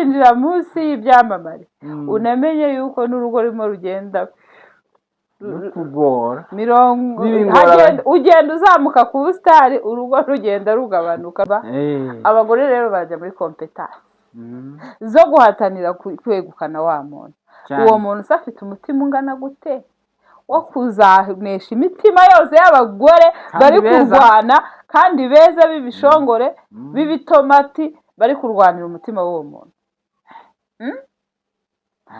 kwinjira munsi y'ibyamamare, unamenye yuko n'urugo rurimo rugenda rukugora. Mirongo N'ibingora. Ugenda uzamuka ku busitani, urugo rugenda rugabanuka. Abagore rero bajya muri compétence zo guhatanira kwegukana wa muntu. Uwo muntu se afite umutima ungana gute wo kuzanesha imitima yose y'abagore Kandi bari beza. kurwana, kandi beza, b'ibishongore, b'ibitomati, bari kurwanira umutima w'uwo muntu?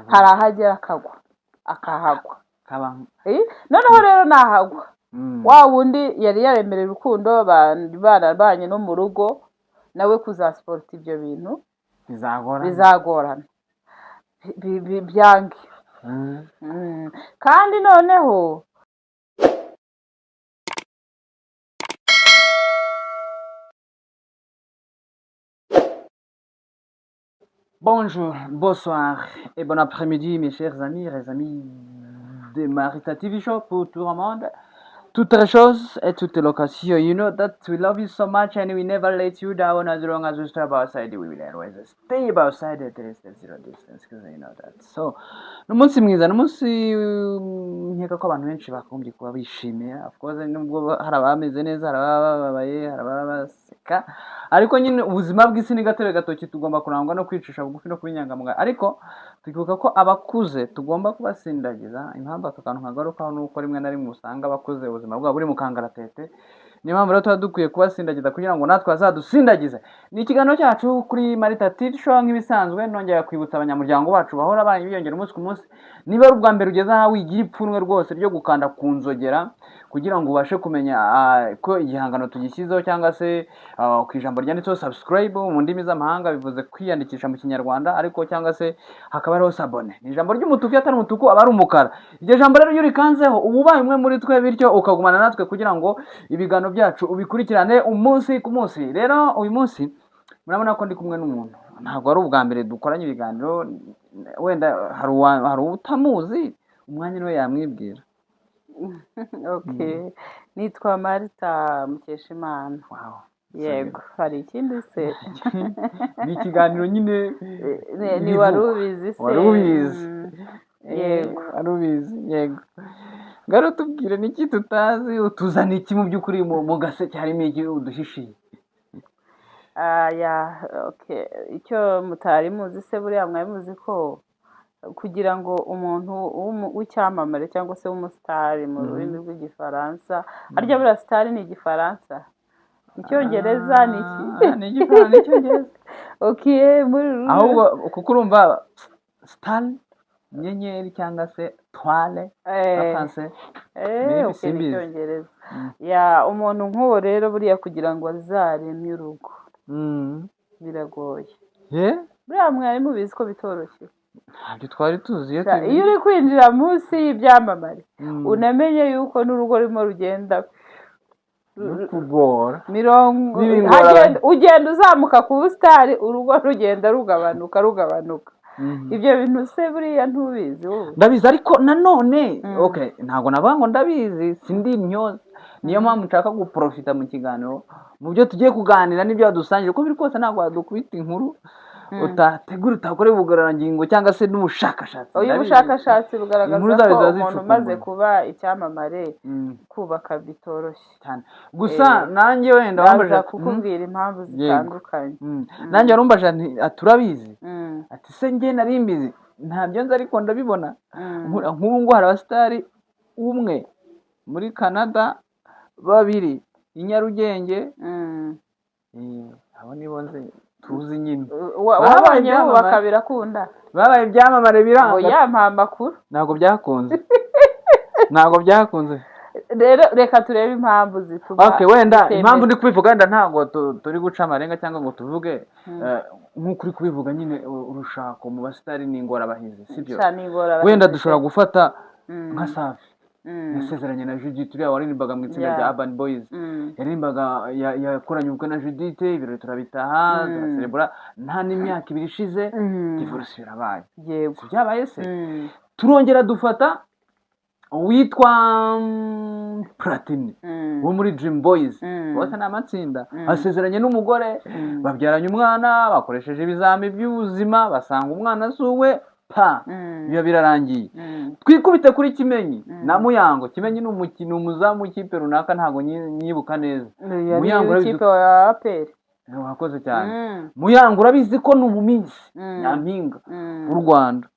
Hari aho agera akagwa, akahagwa. Noneho rero nahagwa, wa wundi yari yaremereye urukundo, barabanye no mu rugo, nawe kuzasupporta ibyo bintu bizagorana. Bizagorana. Byange. Kandi noneho Bonjour, bonsoir et bon après-midi, mes chers amis, les amis de Marita TV Show pour tout le monde. Toutes les choses et toutes les locations. You know that we love you so much and we never let you down. As long as we stay by our side, we will always stay by our side at least zero distance, because you know that. So, ni umunsi mwiza, ni umunsi nkeka ko abantu benshi bagombye kuba bishimiye. Of course, nubwo hari abameze neza, hari ababa bababaye, hari ababa baseka, ariko nyine ubuzima bw'isi ni gatebe gatoki, tugomba kurangwa no kwicisha bugufi no kuba inyangamugayo, ariko tukibuka ko abakuze tugomba kubasindagiza. Impamvu aka kantu nkagarukaho ni uko rimwe na rimwe usanga abakuze ubuzima bwabo buri mu kangaratete. Niyo mpamvu rero tuba dukwiye kubasindagiza kugira ngo natwe bazadusindagize. Ni ikiganiro cyacu kuri Marita TV Show nk'ibisanzwe. Nongera kwibutsa abanyamuryango bacu bahora biyongera umunsi ku munsi, niba ari ubwa mbere ugeze aha, wigira ipfunwe rwose ryo gukanda ku nzogera kugira ngo ubashe kumenya ko igihangano tugishyizeho, cyangwa se ku ijambo ryanditseho subscribe mu ndimi z'amahanga bivuze kwiyandikisha mu Kinyarwanda, ariko cyangwa se hakaba hariho s'abonner, ni ijambo ry'umutuku, iyo atari umutuku aba ari umukara. Iryo jambo rero iyo urikanzeho uba ubaye umwe muri twe, bityo ukagumana natwe kugira ngo ibiganiro byacu ubikurikirane umunsi ku munsi. Rero uyu munsi murabona ko ndi kumwe n'umuntu, ntabwo ari ubwa mbere dukoranye ibiganiro, wenda hari utamuzi, umwanya niwe yamwibwira. Okay, nitwa Marita Mukeshimana. Yego, hari ikindi se? Ni ikiganiro nyine. Ni wari ubizi se? Wari ubizi. Yego. Wari ubizi, yego. Ngaro tubwire, niki tutazi? Utuzana iki mu by'ukuri? Mu gaseke harimo iki uduhishiye? Aya, okay, icyo mutari muzi se, buriya mwari muzi ko kugira ngo umuntu w'icyamamare cyangwa se w'umusitari mu rurimi rw'Igifaransa, harya buriya star ni Igifaransa, Icyongereza ni iki? Ah, ni Igifaransa, ni Icyongereza. Okay, muri uru rurimi Ahubwo kuko urumva star, inyenyeri, cyangwa se étoile français. Maybe okay, ni simbizi. Icyongereza. Ya, umuntu nk'uwo rero buriya kugira ngo azaremye urugo biragoye. Buriya mwari mubizi ko bitoroshye? Ntabyo twari tuzi iyo Iyo uri kwinjira munsi y'ibyamamare, unamenye yuko n'urugo rurimo rugenda rukugora. Mirongo N'ibingora. Ugenda uzamuka ku busitani, urugo rugenda rugabanuka, rugabanuka. Ibyo bintu se buriya ntubizi wowe? Ndabizi, ariko nanone okay, ntabwo navuga ngo ndabizi, sindi intyoza. Niyo mpamvu nshaka guprofita mu kiganiro, mu byo tugiye kuganira n'ibyo wadusangije, uko biri kose ntabwo wadukubita inkuru utategura, utakora ubugororangingo cyangwa se n'ubushakashatsi. Uyu Ndabizi. bushakashatsi bugaragaza Inkuru zawe ko ziba umuntu zicukumbuye. umaze kuba icyamamare, kubaka bitoroshye. Cyane gusa nanjye wenda wambajije Ndaza kukubwira impamvu zitandukanye. Nanjye warumbaje nti ati urabizi, ati se njye nari mbizi? Ntabyo nzi, ariko ndabibona. Nk'ubu ngubu hari abasitari, umwe muri Canada, babiri i Nyarugenge. Abo nibo nzi, tuzi nyine. Babaye Wabonye ibyamamare. bubaka birakunda? Babaye ibyamamare biranga. Oya, mpa amakuru. Ntabwo byakunze, ntabwo byakunze. Rero reka turebe impamvu zituma Okay, wenda bitemera. impamvu ndi kubivuga, wenda ntabwo turi guca amarenga cyangwa ngo tuvuge nk'uko uri kubivuga nyine, urushako mu basitari ni ingorabahizi, sibyo? Sha, ni ingorabahizi Wenda pe. dushobora gufata nka Safi, yasezeranye na Judith, uriya waririmbaga mu itsinda rya Urban Boys. Yaririmbaga, yakoranye ubukwe na Judith, ibirori turabitaha, turaserebura, nta n'imyaka 2 ishize divorce birabaye. Si byabaye se? Turongera dufata Uwitwa Platini wo muri Dream Boys, bose ni amatsinda, asezeranye n'umugore, babyaranye umwana, bakoresheje ibizami by'ubuzima, basanga umwana si uwe, pa, biba birarangiye. Twikubite kuri Kimenyi na Muyango. Kimenyi ni umuzamu w'ikipe runaka, ntabwo nyibuka neza. Yari Muyango urabizi. Ikipe ya APR. Urakoze cyane. Muyango urabizi ko ni umu Miss, nyampinga w'u Rwanda.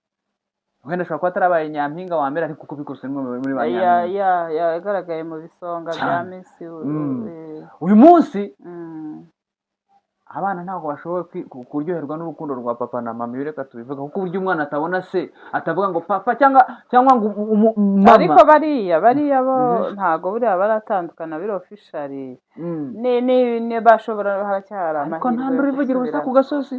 Wenda ashobora kuba atarabaye nyampinga wa mbere, ariko uko bikose ni umwe muri ba nyampinga. Yagaragaye mu bisonga bya Cyane. Miss. Uyu munsi abana ntabwo bashoboye kuryoherwa n'urukundo rwa papa na mama. Ibi reka tubivuga, kuko uburyo umwana atabona se, atavuga ngo papa cyangwa ngo mama. Ariko bariya bo ntago buriya baratandukana biri official. Ni bashobora, haracyari Ariko amahirwe nta yo n'urivugira ubusa gusubirana. ku gasozi.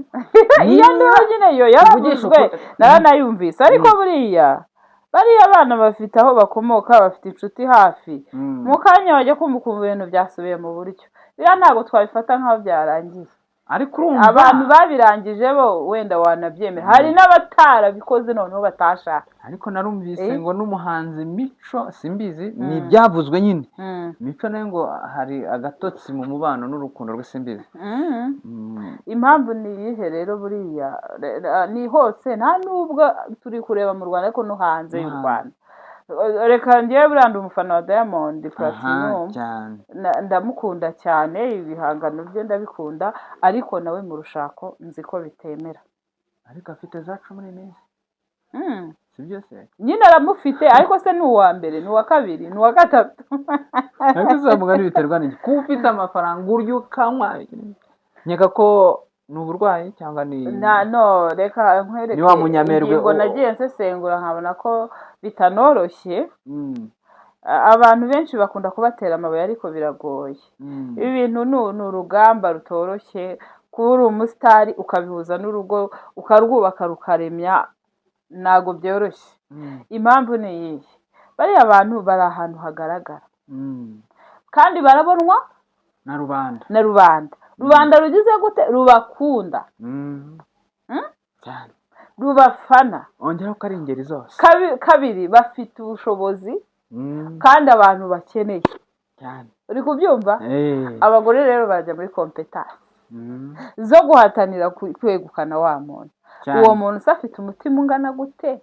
Iyo niyo nyine yo yaravuzwe. Tuvugishe ukuri. Naranayumvise, ariko buriya bariya bana bafite aho bakomoka, bafite inshuti hafi. Mu kanya bajya kumva ukumva ibintu byasubiye mu buryo. Biriya ntabwo twabifata nk'aho byarangiye. Ariko urumva Abantu babirangije bo wenda wanabyemera, hari n'abatarabikoze noneho batashaka. Ariko narumvise Eh? ngo n'umuhanzi Mico, simbizi, ni ibyavuzwe nyine, Mico nawe ngo hari agatotsi mu mubano n'urukundo rwe, simbizi. Impamvu ni iyihe rero? Buriya ni hose, nta nubwo turi kureba mu Rwanda, ariko no hanze y'u No hanze. Rwanda. Reka njyewe buriya ndi umufana wa Diamond Platnumz. Cyane. Ndamukunda cyane, ibihangano bye ndabikunda, ariko nawe mu rushako nzi ko bitemera. Ariko afite zacu muri iyi minsi. Si byo se? Nyine aramufite, ariko se ni uwa mbere, ni uwa kabiri, ni uwa gatatu? Ariko se mugani biterwa n'iki kuba ufite amafaranga, urya ukanywa? Nkeka ko ni uburwayi cyangwa ni Na no reka nkwereke Ni wa munyamerwe ingingo nagiye nsesengura nkabona ko bitanoroshye. Abantu benshi bakunda kubatera amabuye, ariko biragoye. Ibi bintu ni urugamba rutoroshye. Kuba uri umusitari ukabihuza n'urugo, ukarwubaka rukaremya, ntabwo byoroshye. Impamvu ni iyihe? Bariya bantu bari ahantu hagaragara kandi barabonwa na rubanda. Na rubanda. Rubanda rugize gute? Rubakunda. Cyane. Rubafana. Ongeraho ko ari ingeri zose. Kabiri, bafite ubushobozi kandi abantu bakeneye. Cyane. Uri kubyumva? Eh. Abagore rero bajya muri compétence zo guhatanira kwegukana wa muntu. Uwo muntu se afite umutima ungana gute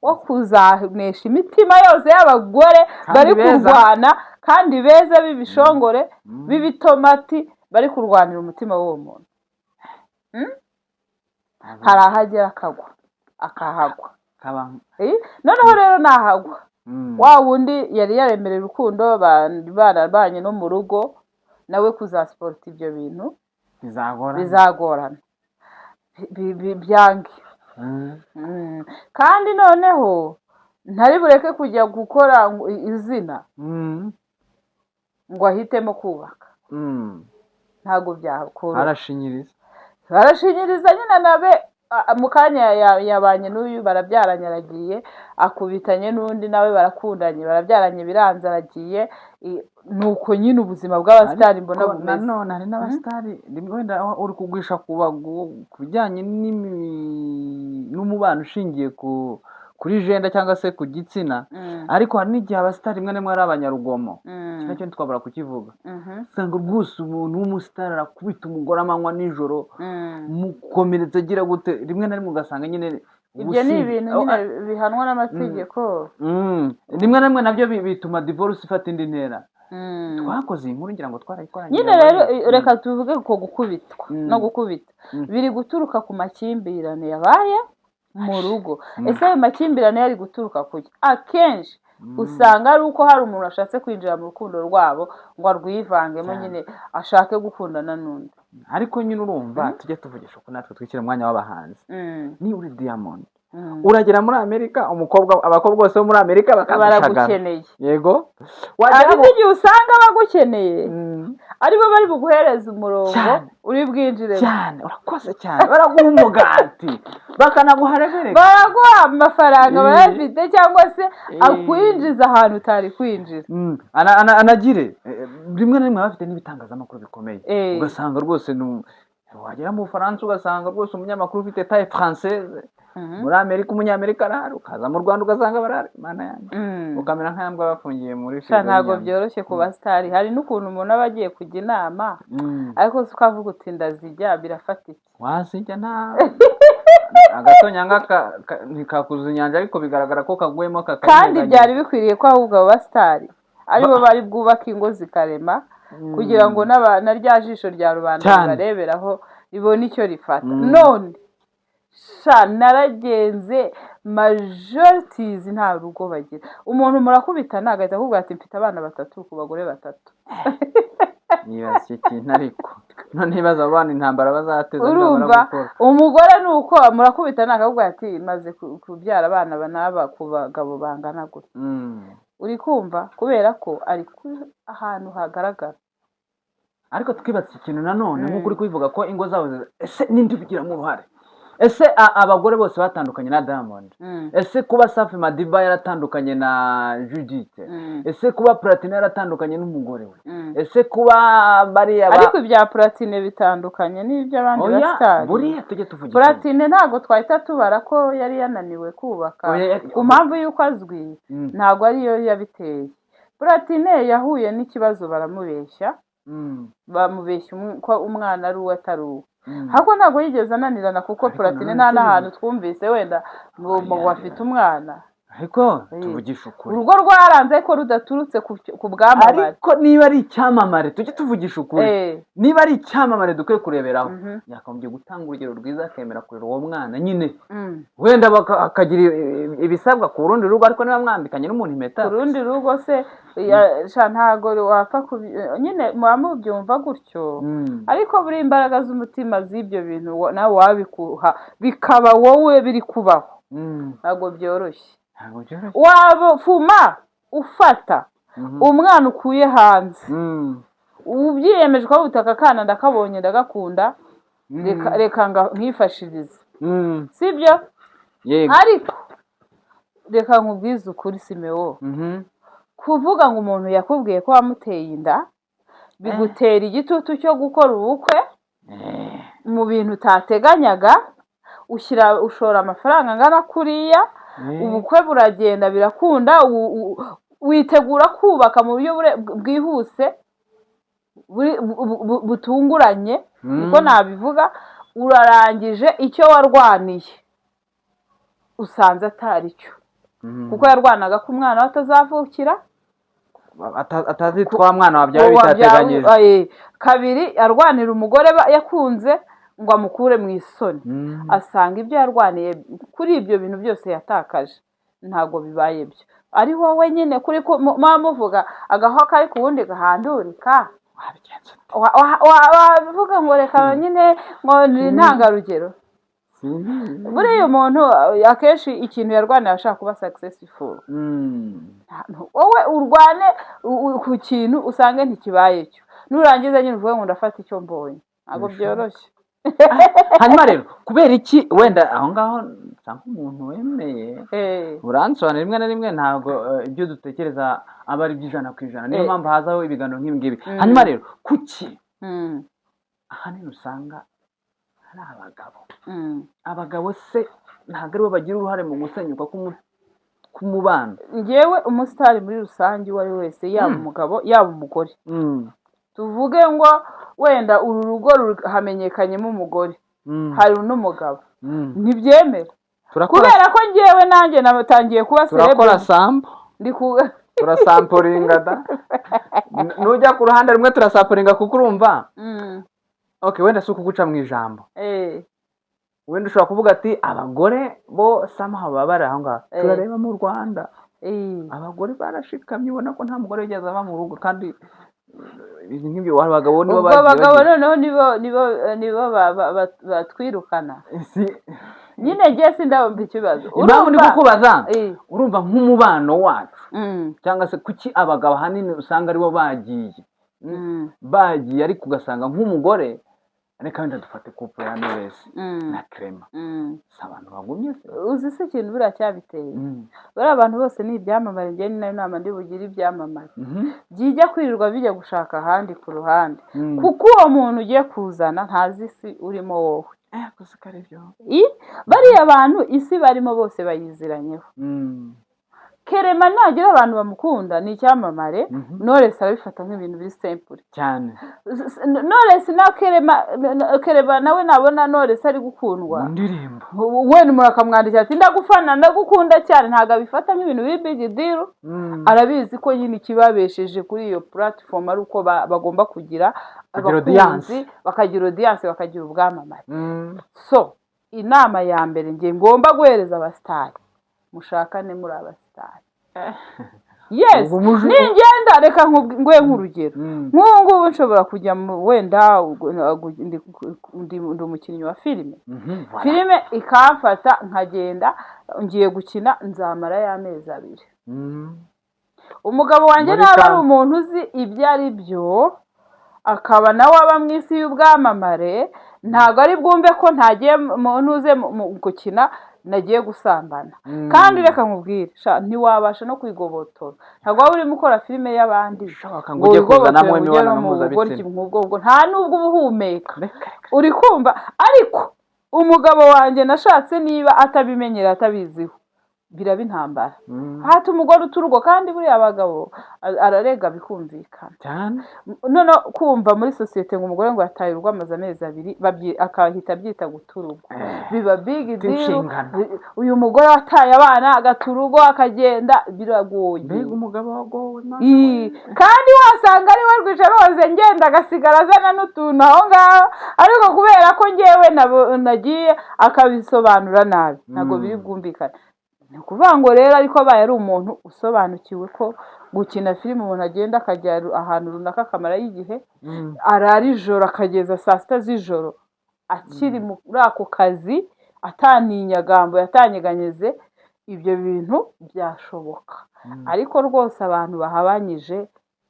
wo kuzanesha imitima yose y'abagore Kandi bari beza. kurwana, kandi beza, b'ibishongore, b'ibitomati, bari kurwanira umutima w'uwo muntu? Hari aho agera akagwa, akahagwa. Eh, noneho rero nahagwa, wa wundi yari yaremereye urukundo, barabanye no mu rugo, nawe kuzasupporta ibyo bintu Bizagorana. Bizagorana. Byange. Kandi noneho ntari bureke kujya gukora ngo izina ngo ahitemo kubaka. Ntabwo byakoroha. Arashinyiriza. Barashinyiriza nyine nabe mu kanya yabanye n'uyu, barabyaranye, aragiye, akubitanye n'undi nawe, barakundanye, barabyaranye, biranze, aragiye. Ni uko nyine ubuzima bw'abasitari mbona Ariko bumeze. Nanone hari n'abasitari rimwe wenda aho uri kugwisha ku bijyanye n'umubano ushingiye kuri gender cyangwa se ku gitsina, ariko hari n'igihe abasitari rimwe na rimwe ari abanyarugomo. Iki nacyo ntitwabura kukivuga. Usanga rwose umuntu w'umusitari arakubita umugore amanywa nijoro, mukomeretsa, agira gute, rimwe na rimwe ugasanga nyine Ibyo ni ubusinzi. ibintu Oh, nyine bihanwa n'amategeko. Rimwe na rimwe nabyo bituma divorce ifata indi ntera. Twakoze iyi nkuru, ngira ngo twarayikoranye. Nyine rero reka tuvuge ko gukubitwa no gukubita biri guturuka ku makimbirane yabaye mu rugo. Ese ayo makimbirane yari guturuka kuki? Akenshi usanga ari uko hari umuntu ashatse kwinjira mu rukundo rwabo ngo arwivangemo. Cyane. Nyine ashake gukundana n'undi. Ariko nyine urumva, tujye tuvugisha uko natwe twishyira umwanya w'abahanzi. Niba uri Diamond, uragera muri Amerika, umukobwa, abakobwa bose bo muri Amerika bakagushagara. Baragukeneye. Yego, wagera Hari n'igihe usanga bagukeneye aribo bari buguhereza umurongo Cyane. uri bwinjiremo. Cyane, urakoze cyane. Baraguha umugati, bakanaguha revereka. Baraguha amafaranga, barayafite, cyangwa se akwinjiza ahantu utari kwinjira. Anagire rimwe na rimwe baba bafite n'ibitangazamakuru bikomeye. Ugasanga rwose wagera mu Bufaransa ugasanga rwose umunyamakuru ufite taille française. Muri Amerika umunyamerika arahari, ukaza mu Rwanda ugasanga barahari. Mana yanjye, ukamera nk'ayambwa bafungiye muri Sha, firigo ntabwo y'inyama. byoroshye ku basitari. Hari n'ukuntu umuntu aba agiye kujya inama, ariko se ukavuga uti: "Ndazijya, birafata iki?" Wazijya, nta agatonyanga ntikakuza inyanja, ariko bigaragara ko kaguyemo Kandi kakanyeganyega. byari bikwiriye ko ahubwo abo basitari aribo bari bwubake ingo zikarema, kugira ngo na rya jisho rya rubanda ribareberaho ribone icyo rifata. None sha, naragenze, majorities nta rugo bagira. Umuntu murakubitana agahita akubwira ati: "Mfite abana batatu ku bagore batatu." Nibaza icyo kintu, ariko none ibaza abo bana intambara bazateza nibamara Urumva, gukura. umugore ni uko murakubitana akakubwira ati: "Maze kubyara abana n'aba ku bagabo bangana gutya." Uri kumva, kubera ko ari ahantu hagaragara. Ariko twibatse ikintu nanone, nk'uko uri kubivuga ko ingo zabo ese ninde ubigiramo uruhare? Ese abagore bose batandukanye na Diamond? Ese kuba Safi Madiba yaratandukanye na Judith? Ese kuba Platini yaratandukanye n'umugore we? Ese kuba bariya Ariko ibya Platine bitandukanye n'iby'abandi Oya, basitari. buriya tujye tuvugisha. Platine ntabwo twahita tubara ko yari yananiwe kubaka Oya, ku mpamvu y'uko azwi. Ntabwo ariyo yabiteye. Platine yahuye n'ikibazo, baramubeshya, bamubeshya ko umwana ari uwe atari uwe. Ahubwo ntabwo yigeze ananirana, kuko Ariko Platine nanone nta se n'ahantu twumvise wenda ngo Oya, afite umwana. Ariko tuvugisha ukuri. Urugo rwaranze ariko rudaturutse ku bwamamare. Ariko niba ari icyamamare, tujye tuvugisha ukuri, niba ari icyamamare dukwiye kureberaho, yakagombye gutanga urugero rwiza, akemera kurera uwo mwana nyine, wenda akagira ibisabwa ku rundi rugo. Ariko niba mwambikanye n'umuntu impeta Ku rundi rugo se sha, ntago wapfa nyine muba mubyumva gutyo. Ariko buriya imbaraga z'umutima z'ibyo bintu nawe wabikuha bikaba wowe biri kubaho. Ntabwo byoroshye. Ntabwo byoroshye. Wabufuma ufata umwana ukuye hanze, ubyiyemeje ukavuga aka kana ndakabonye, ndagakunda, reka reka nkifashirize, sibyo? Yego. Ariko reka nkubwize ukuri, Simewo, kuvuga ngo umuntu yakubwiye ko wamuteye inda bigutera igitutu cyo gukora ubukwe mu bintu utateganyaga, ushyira ushora amafaranga angana kuriya, ubukwe buragenda birakunda, witegura kubaka mu buryo bwihuse, butunguranye, niko nabivuga. Urarangije, icyo warwaniye usanze atari cyo, kuko yarwanaga ko umwana we atazavukira Atazitwa mwana wabyawe uwo wabyawe. bitateganyijwe. Kabiri, arwanira umugore yakunze ngo amukure mu isoni, asanga ibyo yarwaniye kuri ibyo bintu byose yatakaje ntabwo bibaye byo. Ari wowe nyine kuri muba muvuga agahwa kari ku wundi gahandurika. Wabigenza ute? Wavuga ngo reka nyine ngo ni intangarugero. Simbizi. Buriya umuntu akenshi ikintu yarwaniye ashaka kuba successful. Wowe urwane ku kintu usange ntikibaye cyo, nurangiza nyine uvuge ngo ndafata icyo mbonye. Ntabwo byoroshye. Hanyuma rero, kubera iki wenda aho ngaho nsa nk'umuntu wemeye, uransobanura, rimwe na rimwe ntabwo ibyo dutekereza aba ari iby'100%, niyo mpamvu hazaho ibiganiro nk'ibi ngibi. Hanyuma rero, kuki ahanini usanga ari abagabo? Abagabo se ntabwo aribo bagira uruhare mu gusenyuka k'umubano? Ngewe umusitari muri rusange uwo ari we wese, yaba umugabo yaba umugore, tuvuge ngo wenda uru rugo hamenyekanyemo umugore, hari n'umugabo, ntibyemera. Turakora. Kubera ko ngewe nanjye natangiye kuba Turakora celebrity. sample. Ndi ku Turasampuringa da. Nujya ku ruhande rumwe turasampuringa, kuko urumva, okay, wenda si ukuguca mu ijambo, wenda ushobora kuvuga ati abagore bo somehow baba bari aho ngaho. Turareba mu Rwanda, abagore barashikamye, ubona ko nta mugore wigeze ava mu rugo, kandi ibintu nk'ibyo abagabo nibo Ubwo bagiye abagabo bagira. noneho nibo batwirukana. Nyine ngiye sindabumva ikibazo. Impamvu ndi Urumva? kukubaza, urumva nk'umubano wacu, cyangwa se kuki abagabo ahanini usanga aribo bagiye, bagiye, ariko ugasanga nk'umugore, reka wenda dufate couple ya Knowless na Clement, si abantu bagumye se? Uzi se ikintu buriya cyabiteye? Buriya abantu bose ni ibyamamare. Njye ni nayo nama ndi bugire ibyamamare byijya kwirirwa bijya gushaka ahandi ku ruhande, kuko uwo muntu ugiye kuzana ntazi isi urimo wowe. Gusa ko ari byo. Bariya bantu isi barimo bose bayiziranyeho. Kerema nagira abantu bamukunda, ni icyamamare. Knowless arabifata nk'ibintu biri simple. Knowless na Kerema, Kerema nawe nabona Knowless ari gukundwa Mu ndirimbo, wenda umuntu akamwandikira ati: "Ndagufana, ndagukunda cyane," ntabwo abifata nk'ibintu biri big deal. Arabizi ko nyine ikibabesheje kuri iyo platform ari uko bagomba kugira Kugira abakunzi, audience. bakagira audience, bakagira ubwamamare. So inama ya mbere ngiye ngomba guhereza abasitari: mushakane muri abasitari. Yes. Ubwo Ningenda, reka nguhe nk'urugero. Nk'ubu ngubu nshobora kujya mu wenda ndi umukinnyi wa filime. Voilà. Filime ikamfata, nkagenda ngiye gukina, nzamara y'amezi 2. Umugabo wanjye Muri naba ari umuntu uzi ibyo ari byo, akaba nawe aba mu isi y'ubwamamare, ntabwo ari bwumve ko ntagiye mu ntuze mu gukina nagiye gusambana. Kandi reka nkubwire sha, ntiwabasha no kwigobotora. Ntabwo waba urimo ukora filime y'abandi Bishoboka ngo ujye kuzanamo wigobotore ngo ugere imibonano no mu bugoryi mpuzabitsina. nk'ubwo ubwo nta n'ubwo uba uhumeka. Reka reka. Uri kumva? Ariko umugabo wanjye nashatse, niba atabimenyera, atabiziho, biraba intambara. Hata umugore uta urugo, kandi buriya abagabo ararega bikumvikana. Noneho kumva muri sosiyete ngo umugore ngo yataye urugo, amaze amezi 2, akahita abyita guta urugo, biba big deal. Inshingano. Uyu mugore wataye abana, agata urugo, akagenda, biragoye. Mbega umugabo wagowe, Mana! Kandi wasanga ari we rwica rose ngenda, agasigara azana n'utuntu aho ngaho, ariko kubera ko ngewe nagiye, akabisobanura nabi, ntabwo biri bwumvikane. Ni ukuvuga ngo rero, ariko abaye ari umuntu usobanukiwe ko gukina filime umuntu agenda akajya ahantu runaka, akamarayo igihe, arara ijoro akageza saa 6 z'ijoro akiri muri ako kazi, ataninyagambwe, atanyeganyeze, ibyo bintu byashoboka. Ariko rwose abantu bahabanyije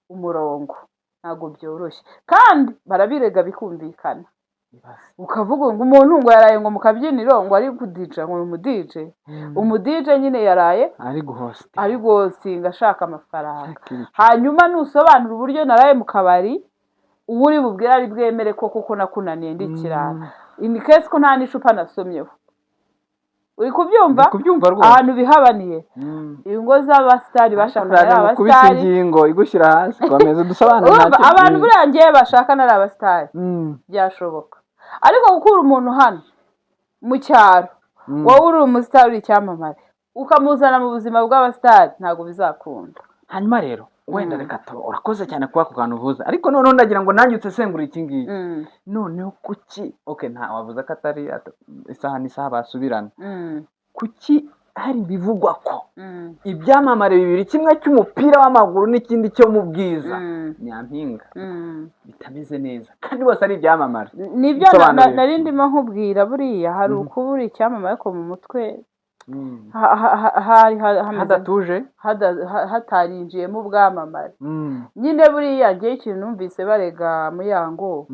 umurongo ntabwo byoroshye, kandi barabirega bikumvikana. Ibaze. Ukavuga ngo umuntu ngo yaraye ngo mu kabyiniro, ngo ari kudija, ngo ni umu DJ. Umu DJ nyine yaraye ari guhosita. Ari guhostinga ashaka amafaranga. Ashaka ibicu. Hanyuma nusobanura uburyo naraye mu kabari, uwo uri bubwire ari bwemere ko koko nakunaniye ndi ikirara, in case ko nta n'icupa nasomyeho. Uri kubyumva? Ndi kubyumva rwose. Ahantu bihabaniye, ingo z'abasitari bashakana ari Ndaje gukubita abasitari. ingingo igushyira hasi, komeza udusobanure. Urumva, Ntacyo. abantu buriya ngewe bashakana ari abasitari, byashoboka. Ariko gukura umuntu hano mu cyaro, wowe uri umusitari, uri icyamamare, ukamuzana mu buzima bw'abasitari, ntabwo bizakunda. Hanyuma rero wenda reka urakoze cyane kuba ako kantu uvuze, ariko noneho ndagira ngo nanjye usesengure iki ngiki. Noneho kuki, okay, nta wavuze ko atari isaha n'isaha basubirana, kuki hari ibivugwa ko ibyamamare bibiri, kimwe cy'umupira w'amaguru n'ikindi cyo mu bwiza, Nyampinga, bitameze neza kandi bose ari ibyamamare? Nibyo Bisobanurire. nari ndimo nkubwira. Buriya hari ukuba uri icyamamare ariko mu mutwe hari hameze hadatuje, hatarinjiyemo ubwamamare. Nyine buriya ngewe ikintu numvise barega Muyango,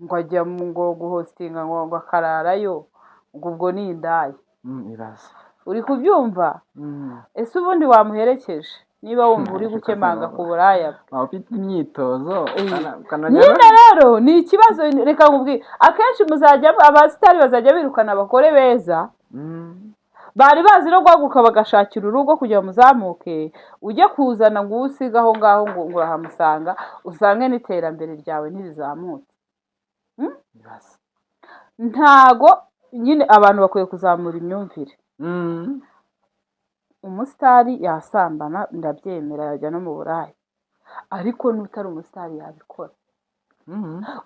ngo ajya mu ngo guhostinga, ngo akararayo, ngo ubwo ni indaya. Ibaze. Uri kubyumva? Ese ubundi wamuherekeje niba wumva uri gukemanga ku buraya bwe? Waba ufite imyitozo ukanajya Nyine rero ni ikibazo. Reka nkubwire, akenshi muzajya abasitari bazajya birukana abagore beza bari bazi no guhaguruka bagashakira urugo kugira ngo muzamuke, ujye kuzana ngo uwo usige aho ngaho, ngo urahamusanga, usange n'iterambere ryawe ntirizamutse. Ibaze. Ntago nyine abantu bakwiye kuzamura imyumvire. Umusitari yasambana, ndabyemera, yajya no mu buraya, ariko n'utari umusitari yabikora.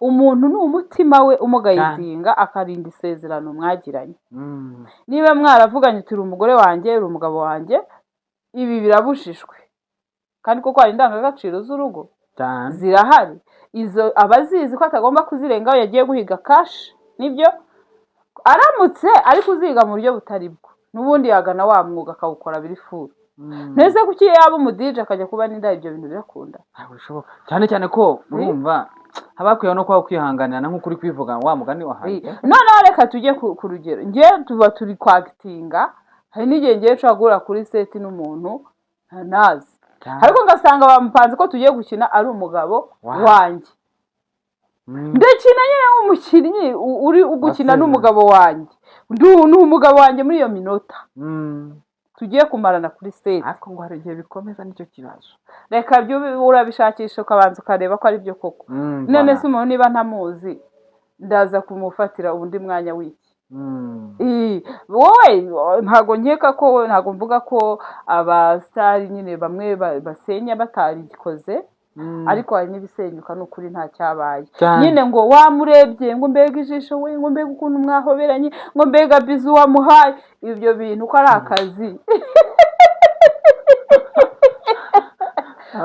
Umuntu ni umutima we umugayidinga, akarinda isezerano mwagiranye. Niba mwaravuganye, turi umugore wanjye, uri umugabo wanjye, ibi birabujijwe, kandi koko hari indangagaciro z'urugo zirahari. Izo aba azizi ko atagomba kuzirengaho. Yagiye guhiga cash, nibyo, aramutse ari kuziga mu buryo butari bwo, n'ubundi yagana wa mwuga akawukora biri full. Ntese kuki yaba umu DJ akajya kuba n'inda? Ibyo bintu birakunda? Ntabwo bishoboka, cyane cyane ko urumva haba hakwiye no kuba kwihanganirana nk'uko uri kwivuga wa mugani wahaye. Noneho reka tujye ku rugero. Ngewe tuba turi kwactinga, hari n'igihe ngewe nshobora guhura kuri set n'umuntu ntanazi, ariko ngasanga bamupanze ko tugiye gukina ari umugabo wanjye. Ndakina nyine nk'umukinnyi uri gukina Wasezeranye. n'umugabo wanjye. Ni umugabo wanjye muri iyo minota tugiye kumarana kuri set. Ariko ngo hari igihe bikomeza, nicyo kibazo. Reka byo urabishakisha, ukabanza ukareba ko ari byo koko. None Voilà. se umuntu niba ntamuzi, ndaza kumufatira undi mwanya w'iki? Wowe ntabwo nkeka ko, ntabwo mvuga ko abasitari nyine bamwe basenya batarikoze, ariko hari n'ibisenyuka ni ukuri nta cyabaye. Cyane. Nyine ngo wamurebye, ngo mbega ijisho we, ngo mbega ukuntu mwahoberanye, ngo mbega bisou wamuhaye, ibyo bintu ko ari akazi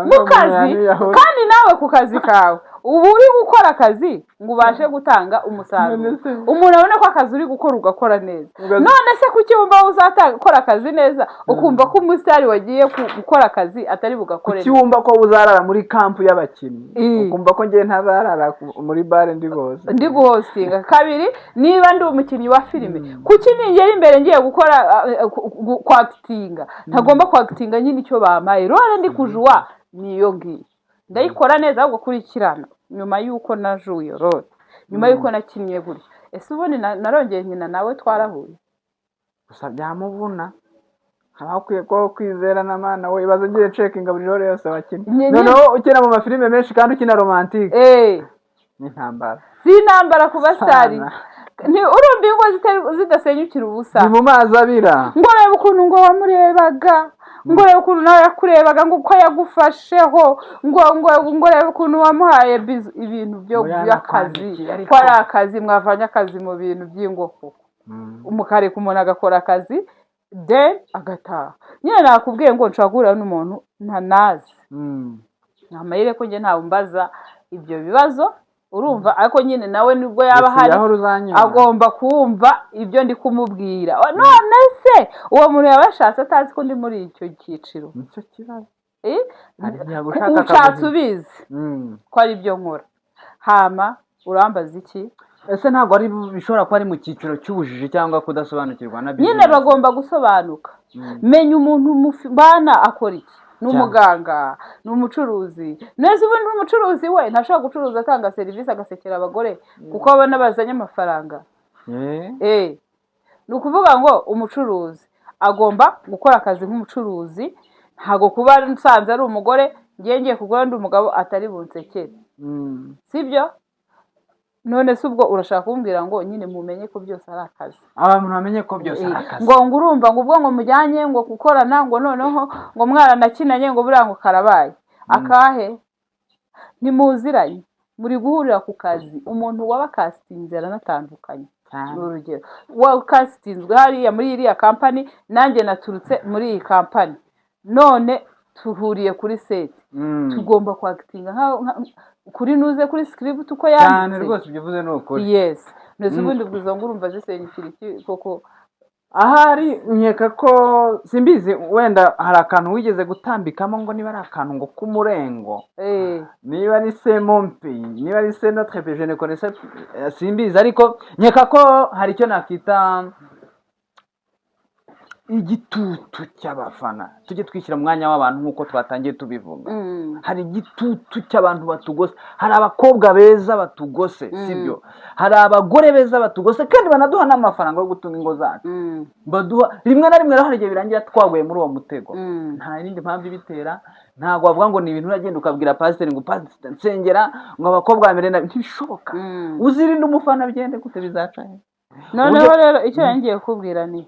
mu kazi. Kandi nawe ku kazi kawe uba uri gukora akazi ngo ubashe gutanga umusaruro, None se- umuntu abone ko akazi uri gukora ugakora neza. None se kuki wumva uzakora akazi neza, ukumva ko umusitari wagiye gukora akazi atari bugakore Kuki neza? wumva ko uzarara muri camp y'abakinnyi, ukumva ko ngewe ntazarara muri bar ndi hose? Ndi guhostinga. Kabiri, niba ndi umukinnyi wa filime, kuki ningera imbere ngiye gukora kwactinga, ntagomba kwactinga nyine icyo bampaye? Role ndi kujuwa niyo ngiyo, ndayikora neza. Ahubwo kurikirana nyuma y'uko najuye role, nyuma y'uko nakinnye gutya, ese ubundi narongeye nkina nawe, twarahuye? Gusa byamuvuna, haba hakwiye kubaho kwizerana. Mana we, ibaze ngiye checkinga buri role yose wakinnye. Noneho ukina mu mafilime menshi kandi ukina romantique, n'intambara. Si intambara ku basitari. Sana. Ni urumva ingo zidasenyukira ubusa. Ni mu mazi abira. Ngo reba ukuntu ngo wamurebaga, ngo reba ukuntu nawe yakurebaga, ngo uko yagufasheho, ngo reba ukuntu wamuhaye bisou, ibintu byo Ngo by'akazi. yanakwandikiye ariko. Ko ari akazi, mwavanye akazi mu bintu by'ingo koko, mukareka umuntu agakora akazi, then agataha. Nyine nakubwiye ngo nshobora guhura n'umuntu ntanazi. Ni amahirwe ko njye ntawe umbaza ibyo bibazo, urumva? Ariko nyine nawe nubwo yaba ahari, aho ruzanyura, agomba kumva ibyo ndi kumubwira. None se uwo muntu yaba yashatse atazi ko ndi muri icyo cyiciro? Nicyo kibazo. Eh? Hari igihe agushaka Ushatse akaguha. ubizi ko ari byo nkora, hama urambaza iki? Ese ntabwo ari bishobora kuba ari mu cyiciro cy'ubujiji cyangwa kudasobanukirwa na Nyine business? bagomba gusobanuka. Menya umuntu bana akora iki, ni Cyane. umuganga, ni umucuruzi. Neza, ubundi umucuruzi we ntashobora gucuruza atanga serivisi, agasekera abagore kuko abona bazanye amafaranga? Eh, ni ukuvuga ngo umucuruzi agomba gukora akazi nk'umucuruzi. Ntabwo kuba nsanze ari umugore, ngiye kugura undi umugabo atari bunsekere. Sibyo? None se ubwo urashaka kumbwira ngo nyine mumenye ko byose ari akazi? Abantu bamenye ko byose ari akazi. Ngo urumva ngo ubwo ngo mujyanye ngo gukorana, ngo noneho ngo mwaranakinanye, ngo buriya ngo karabaye akahe? Ntimuziranye, muri guhurira ku kazi. Umuntu waba castinze aranatandukanye. Cyane. Ni urugero, wa castinzwe hariya muri iriya company, nanjye naturutse muri iyi company, none tuhuriye kuri set, tugomba kwactinga kuri nuze kuri script uko Cyane. yanditse. Rwose ibyo uvuze ni ukuri. Yes, ndetse ubundi ubwo izo ngo urumva zisenyukira iki koko? Ahari nkeka ko simbizi, wenda hari akantu wigeze gutambikamo ngo niba ari akantu ngo k'umurengo, niba ari c'est mon pays, niba ari c'est notre pays, je ne connais pas, simbizi, ariko nkeka ko hari icyo nakita igitutu cy'abafana. Tujye twishyira mu mwanya w'abantu nk'uko twatangiye tubivuga. Hari igitutu cy'abantu batugose, hari abakobwa beza batugose, sibyo? Hari abagore beza batugose kandi banaduha n'amafaranga yo gutunga ingo zacu. Baduha rimwe na rimwe rero hari igihe birangira twaguye muri uwo mutego. Nta yindi mpamvu ibitera, ntabwo wavuga ngo ni ibintu uragenda ukabwira pasiteri ngo: "Pasiteri, nsengera ngo abakobwa bamere nabi." Ntibishoboka. Uzirinde umufana, bigende gute, bizaca he? Noneho rero icyo ngiye kukubwira ni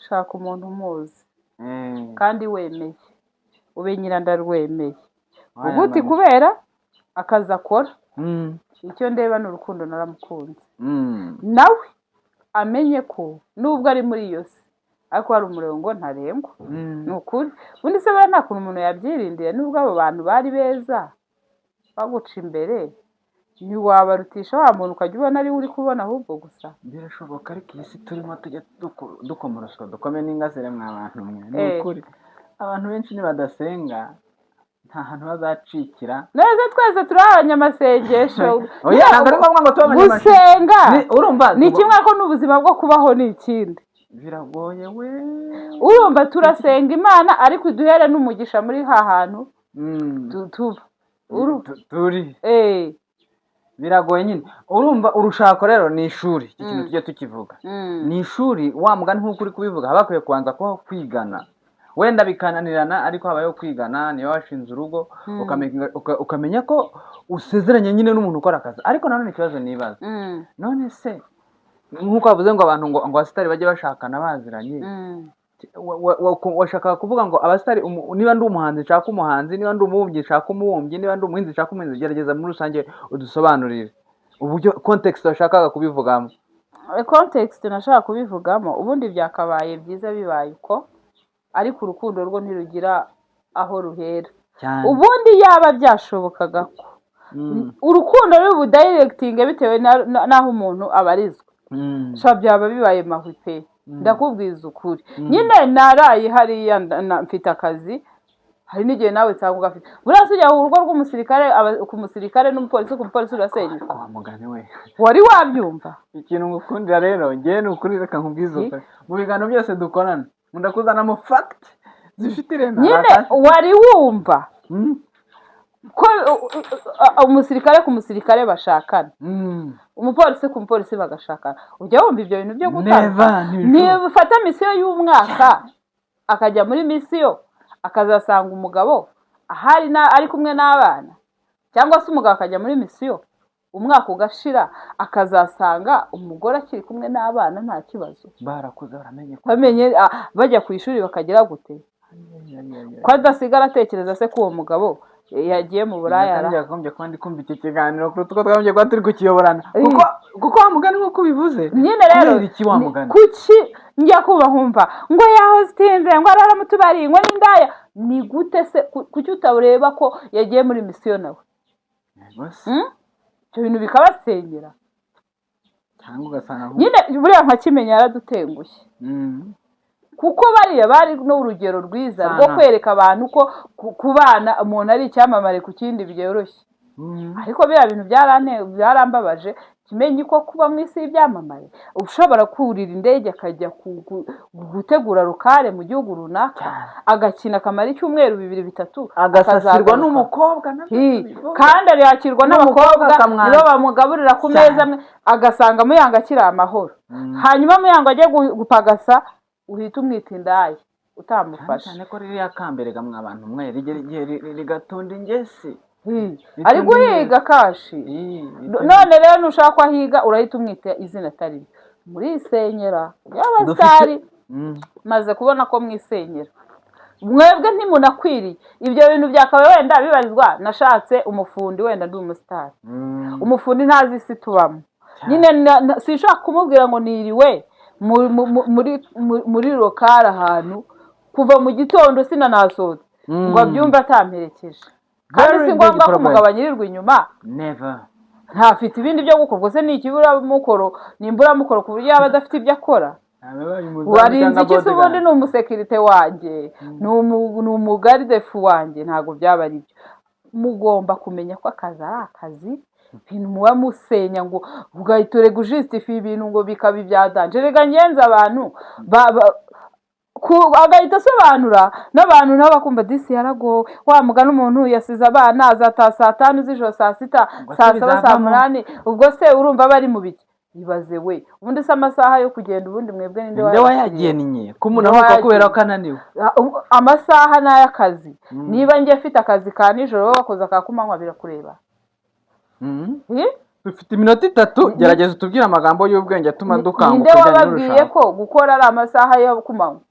shaka umuntu umuzi kandi wemeye, ube nyirandarwemeye, uguti kubera akazi akora. Icyo ndeba ni urukundo, naramukunze. Nawe amenye ko nubwo ari muri iyo si, ariko hari umurongo ntarengwa. Ni ukuri. Ubundi se buriya nta kuntu umuntu yabyirindira? Nubwo abo bantu bari beza baguca imbere, ntiwabarutisha wa muntu ukajya ubona ari we uri kubona ahubwo gusa? Birashoboka, ariko iyi si turimo tujya dukoma urusyo dukome n'ingasire mwa bantu mwe, ni ukuri abantu benshi nibadasenga nta hantu bazacikira. Neza, twese turi abanyamasengesho. Oya, ntabwo ari ngombwa ngo tube abanyamasengesho. Gusenga Urumva ni kimwe, ariko n'ubuzima bwo kubaho ni ikindi. Biragoye we. Urumva, turasenga Imana, ariko iduhere n'umugisha muri ha hantu tuba. Turi biragoye nyine. Urumva, urushako rero ni ishuri, iki kintu tujye tukivuga. Ni ishuri, wa mugani nk'uko uri kubivuga, haba hakwiye kubanza kubaho kwigana, wenda bikananirana, ariko habayeho kwigana. Niba washinze urugo, ukamenya ko usezeranye nyine n'umuntu ukora akazi. Ariko nanone ikibazo nibaza, none se nk'uko bavuze ngo abantu ngo abasitari bajye bashakana baziranye, washakaga kuvuga ngo abasitari, niba ndi umuhanzi nshaka umuhanzi, niba ndi umubumbyi nshaka umubumbyi, niba ndi umuhinzi nshaka umuhinzi? Gerageza muri rusange udusobanurire uburyo context washakaga kubivugamo. Context nashaka kubivugamo, ubundi byakabaye byiza bibaye uko, ariko urukundo rwo ntirugira aho ruhera. Cyane. Ubundi yaba byashobokaga ko urukundo ruri budirectinge bitewe n'aho umuntu abarizwa, sha byaba bibaye mahwi pe. Ndakubwiza ukuri nyine, naraye hariya, mfite akazi. Hari n'igihe nawe nsanga ugafite. Buriya se ujya mu rugo rw'umusirikare, ku musirikare n'umupolisi, ku mupolisi urasenyuka? Wa mugani we. Wari wabyumva? Ikintu ngukundira rero ngewe ni ukuri, reka nkubwize ukuri, mu biganiro byose dukorana nkunda kuzanamo fact zifite ireme. Nyine wari wumva ko umusirikare ku musirikare bashakana, umupolisi ku mupolisi bagashakana? Ujya wumva ibyo bintu byo gutanga? Never, ntibishoboka. Niba ufata mission y'umwaka, akajya muri mission, akazasanga umugabo ahari ari kumwe n'abana, cyangwa se umugabo akajya muri mission umwaka ugashira, akazasanga umugore akiri kumwe n'abana, nta kibazo? Barakuze, baramenye ko Bamenye, bajya ku ishuri, bakagira gute, ko adasigara atekereza se ko uwo mugabo yagiye mu buraya? Kandi yakagombye kuba ndi kumva iki kiganiro kuruta uko twagombye kuba turi kukiyoborana, kuko wa mugani nk'uko ubivuze, Nyine rero kubera iki wa mugani? Kuki njya kuba nkumva ngo yahositinze, ngo arara mu tubari, ngo n'indaya? Ni gute se? Kuki utareba ko yagiye muri mission nawe? Yego se. Ibyo bintu bikabasenyera. Cyangwa ugasanga Nyine buriya nka Kimenyi yaradutengushye, kuko bariya bari n'urugero rwiza rwo Sana. kwereka abantu ko kubana umuntu ari icyamamare ku kindi byoroshye. Ariko biriya bintu byarambabaje. Kimenyi ko kuba mu isi y'ibyamamare, ushobora kurira indege akajya gutegura rukare mu gihugu runaka, agakina akamara icyumweru, 2, 3, agasasirwa akazagaruka. N'umukobwa nabyo Hi, tubivuga. Kandi yakirwa N'umukobwa n'abakobwa akamwanga. nibo bamugaburira ku meza amwe, agasanga Muyango akiri amahoro. Hanyuma Muyango ajye gupagasa, uhita umwita indaya Cyane utamufashe. Cyane ko ririya kambere gamwe abantu mwe rigera igihe rigatunda ingesi. Hi, Ritonda ari guhiga cash. Ii, ritonda- None rero nushaka ko ahiga, urahita umwita izina atari ryo. Murisenyera y'abasitari. Maze kubona ko mwisenyera mwebwe, ntimunakwiriye ibyo bintu. Byakabaye wenda bibarizwa nashatse umufundi, wenda ndi umusitari. Umufundi ntazi isi tubamo nyine, sinshobora kumubwira ngo niriwe muri local ahantu kuva mu gitondo, sinanasohotse, ngo abyumve atamperekeje. Kandi Very si ngombwa big ko problem. umugabo anyirirwa inyuma. Never. Ntafite ibindi byo gukora. Ubwo se ni ikiburamukoro, ni imburamukoro ku buryo yaba adafite ibyo akora? Ababaye umuzamu Warinze cyangwa iki se? bodyguard. Ubundi ni umusekirite wanjye, ni umugarde-fou wanjye? Ntabwo byaba ari byo. Mugomba kumenya ko akazi ari akazi. Ibintu muba musenya ngo ugahita urega ujustifia ibintu ngo bikaba ibya danger. Rega ngenzi abantu agahita asobanura n'abantu nabo bakumva disi yaragowe. Wa mugani, umuntu yasize abana, azataha saa 5 z'ijoro, saa 6, Ubwo se saa 7, saa bizavamo? 8. Ubwo se urumva bari mu biki? Ibaze we, ubundi se amasaha yo kugenda, ubundi mwebwe ninde Ninde wayabashyiriyeho? wayagennye ko umuntu Ninde ahuka kubera wayagennye? ko ananiwe? Amasaha ni ay'akazi. Niba njye mfite akazi ka nijoro, wowe wakoze aka kumanywa, birakureba? Eh? Dufite iminota 3, gerageza utubwire amagambo y'ubwenge atuma dukanguka Ninde ujyanye wababwiye n'urushako. ko gukora ari amasaha yo kumanywa?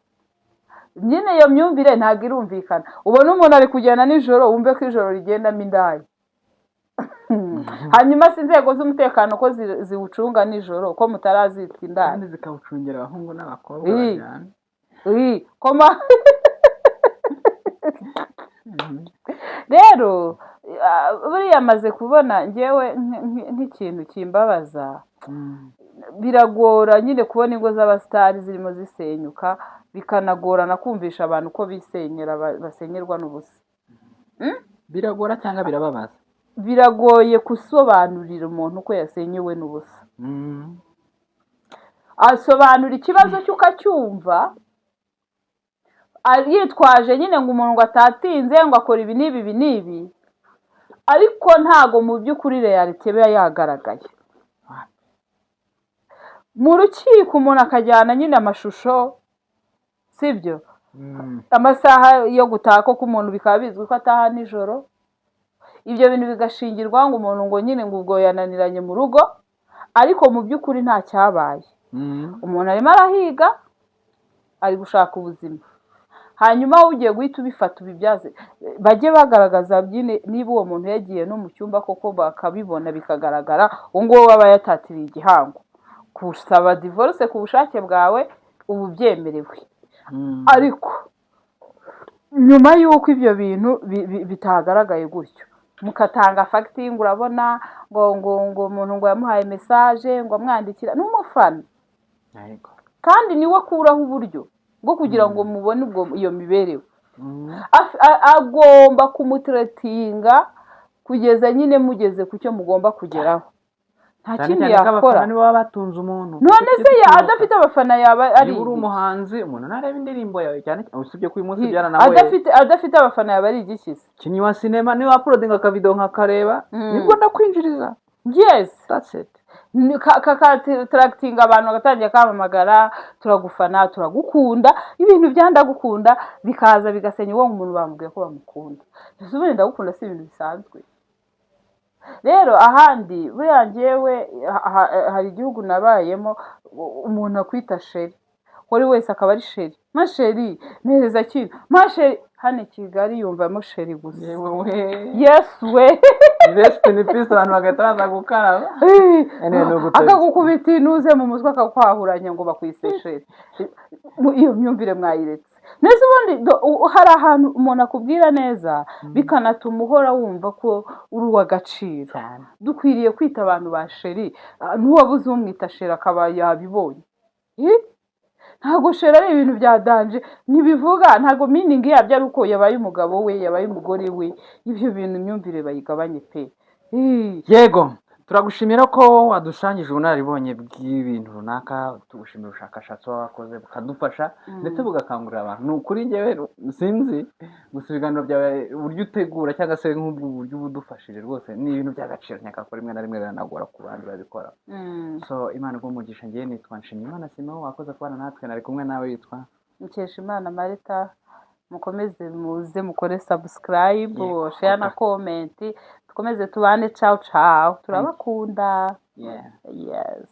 Nyine iyo myumvire ntabwo irumvikana. Ubona umuntu ari kugenda nijoro, wumve ko ijoro rigendamo indaya. Hanyuma si inzego z'umutekano ko ziwucunga nijoro, ko mutarazitwa indaya? Kandi zikawucungira abahungu n'abakobwa Ii. bajyana. Ii, koma rero, buriya amaze kubona ngewe nk'ikintu kimbabaza. Biragora nyine kubona ingo z'abasitari zirimo zisenyuka, bikanagorana kumvisha abantu ko bisenyera, basenyerwa n'ubusa. Biragora cyangwa birababaza? Biragoye gusobanurira umuntu ko yasenyewe n'ubusa. Asobanura ikibazo cye ukacyumva, yitwaje nyine ngo umuntu ngo atatinze, ngo akora ibi n'ibi, ibi n'ibi. Ariko ntago mu by'ukuri réalité iba yagaragaye. Mu rukiko umuntu akajyana nyine amashusho, sibyo? Amasaha yo gutaha koko umuntu bikaba bizwi ko ataha nijoro, ibyo bintu bigashingirwa ngo umuntu ngo nyine ngo ubwo yananiranye mu rugo, ariko mu by'ukuri nta cyabaye. Umuntu arimo arahiga, ari gushaka ubuzima, hanyuma wowe ugiye guhita ubifata ubibyaze. Bajye bagaragaza nyine niba uwo muntu yagiye no mu cyumba koko, bakabibona bikagaragara, uwo nguwo aba yatatiriye igihango. Gusaba divorce ku bushake bwawe uba ubyemerewe, ariko nyuma y'uko ibyo bintu bitagaragaye gutyo, mukatanga fact ngo urabona ngo umuntu ngo yamuhaye message, ngo amwandikira n'umufana, kandi niwe akuraho uburyo bwo kugira ngo mubone ubwo iyo mibereho. Agomba kumutreatinga kugeza nyine mugeze ku cyo mugomba kugeraho, nta Cyane kindi cyane ko yakora. abafana nibo baba batunze umuntu. None Icyo se twibuka. adafite abafana yaba ari Niba uri igiki? umuhanzi, umuntu ntareba indirimbo yawe cyane cyane, usibye ko uyu munsi byaranagoye. Adafite abafana yaba ari igiki se? Umukinnyi wa sinema niba uploadinga akavideo nkakareba, nibwo ndakwinjiriza. That's it. Kakaattractinga abantu, bagatangira kamamagara: "Turagufana, turagukunda." Ibintu bya "ndagukunda" bikaza bigasenya uwo muntu bamubwiye ko bamukunda. Ese ubundi "ndagukunda" si ibintu bisanzwe? Rero ahandi buriya njyewe hari igihugu nabayemo, umuntu akwita chéri, uwo wese akaba ari chéri, "Ma chérie, mpereza kino, ma chérie." Hano i Kigali yumvamo chéri gusa. Yewe we! Yes we! Rest in peace, abantu bagahita baza gukaraba. Anyway, ni ugutebya. Akagukubita inuze mu mutwe, akakwahuranya ngo bakwise chéri. Iyo myumvire mwayiretse neza. Ubundi hari ahantu umuntu akubwira neza, bikanatuma uhora wumva ko uri uw'agaciro. Cyane. Dukwiriye kwita abantu ba chéri. N'uwabuze umwita chéri akaba yabibonye. Ih? Ntabwo chéri ari ibintu bya danger, ntibivuga, ntabwo meaning yabyo ari uko yabaye umugabo we, yabaye umugore we. Ibyo bintu imyumvire bayigabanye pe. Ih. Yego, turagushimira ko wadushangije ubunararibonye bw'ibintu runaka, tugushimira ubushakashatsi waba wakoze bukadufasha ndetse bugakangurira abantu. Ni ukuri njyewe sinzi gusa, ibiganiro byawe, uburyo utegura cyangwa se nk'ubwo buryo uba udufashije rwose ni ibintu by'agaciro. Nkeka ko rimwe na rimwe biranagora ku bandi babikora. So Imana iguhe umugisha. Njyewe nitwa Nshimiyimana Simon, wakoze kubana natwe. Nari kumwe nawe witwa Mukeshimana Marita. Mukomeze muze mukore subscribe, share na comment, dukomeze tubane. Ciao ciao, turabakunda. Yeah. Yes.